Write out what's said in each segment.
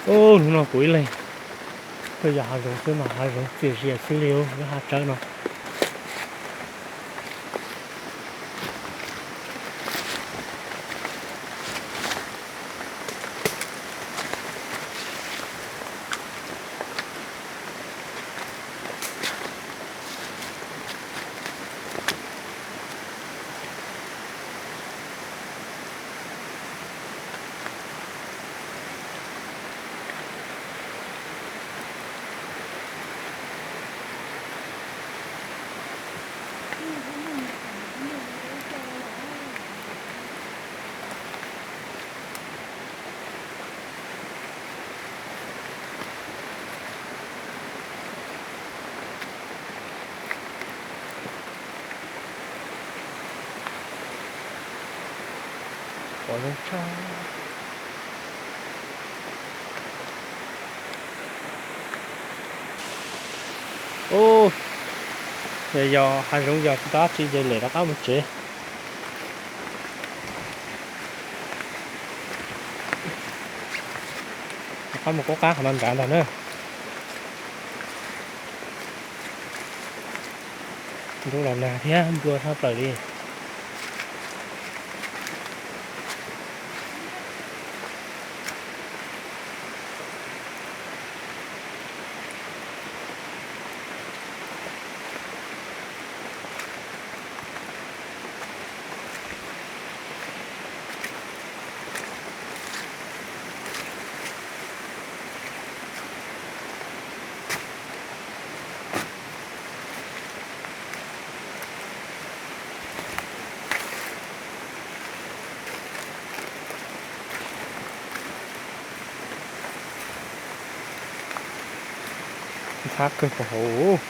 Ub, hnub no kuv ib leeg tuaj yos hav zoov xwb mas hav zoov txias zias xwb li lub hav tsawb no. Ub, yog hav zoov yog tsis tau dab tsi ces lem rov qab mus tsev. Rov qab mus qub qab qhov no nrad ntag na. Ntuj los nag thiab nplua tshaj plaws li. Ntxhab kawg puag hauv.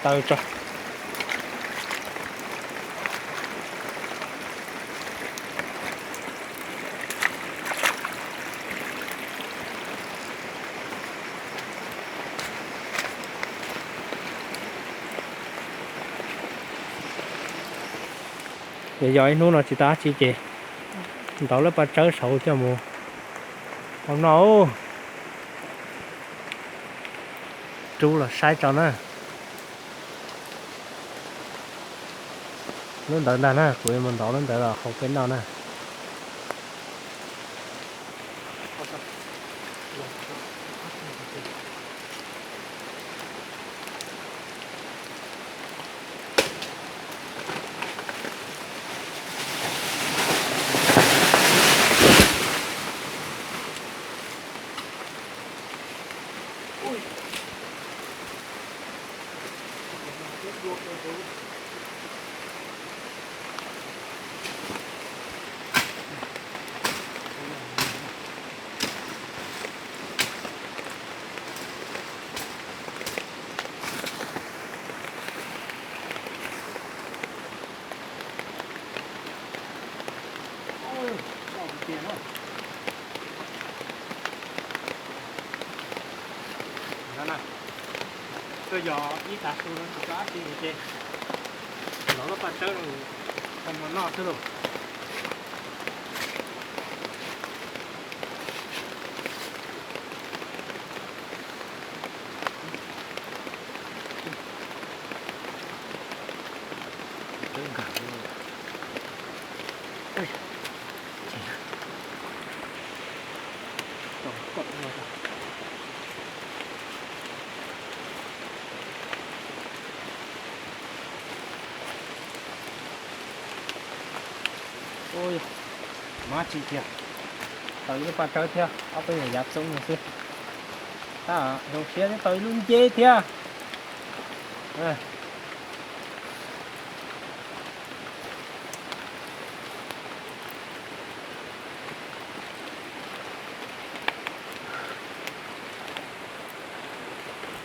Taw tso. Yog ib hnub no tsis tau dab tsi ces ntov lub paj tsawb saud coj mus hau noj. Rub los saib tso na. Lub ntawd ntag na, kuv yuav mus ntov lub ntawd los hau peb noj na. Tuaj yos ib tag su no tsis tau dab tsi ces ntov lub paj tsawb no tau mov noj xwb lauj. Mab tsis tiag, tau ib lub paj tsawb thiab ob peb yam yav txoob no xwb. Zoo siab twb tau ib lub nceb thiab.